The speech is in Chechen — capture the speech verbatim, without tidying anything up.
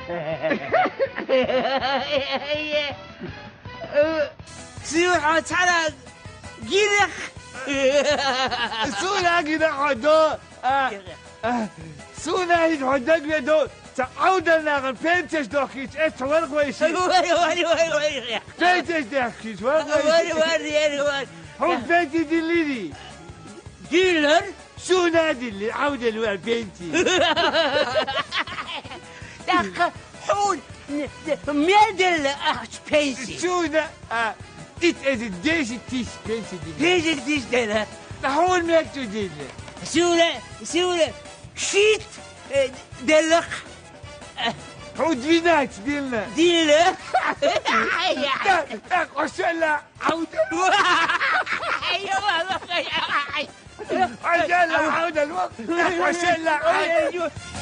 ܣܘܢ ܗܘ ܬܪܐ ܓܢܚ. ܣܘܢ ܗܘ ܓܢܚ ܗܘ ܕܘ. ܐܗ، ܐܗ، ܣܘܢ ܗܘ ܕܘ ܓܢܚ ܕܘ. ܬܐ ܥܒܕܠܢ ܠܗ ܦܢܬܫ ܕܘܟܝܬ، ܐܬ ܗܘܐ ܠܘܟ ܘܝܫܝ. ܘܝ، ܘܝ، ܘܝ، ܘܝ. ܦܢܬܫ ܕܘܟܝܬ، ܘܝ، ܘܝ. ܘܝ، ܘܝ، ܘܝ. ܗܘ ܦܢܬܝ ܕܝܠܝ. ܕܝܠܪ؟ ܣܘܢ ܗܘ ܕܝܠܝ، ܥܒܕܠ ܗܘܐ ܦܢܬܝ. ܕܐܟܝ ܗܘܢ ܡܝܕܠ ܐܚܟܝ ܦܢܬܝ. ܣܘܢ ܗܘ، ܐܗ، ܐܝܬ ܐܙ ܕܝܫ ܬܝܫ ܦܢܬܝ ܕܝܠܝ. ܕܝܫ ܬܝܫ ܕܝܠܗ. ܗܘܢ ܡܝܕܠ ܕܝܠܗ. ܣܘܢ ܗܘ، ܣܘܢ ܗܘ، ܫܝܬ، ܐܗ، ܕܝܠܚ. ܗܘ ܕܒܝܢܬ ܕܝܠܗ. ܕܝܠܗ. ܕܐ، ܕܐ، ܩܫܠܐ ܥܒܕܠ. ܐܝܘ، ܐܝܘ. ܩܫܠܐ ܥܒܕܠ. ܩܫܠܐ ܥܒܕܠ.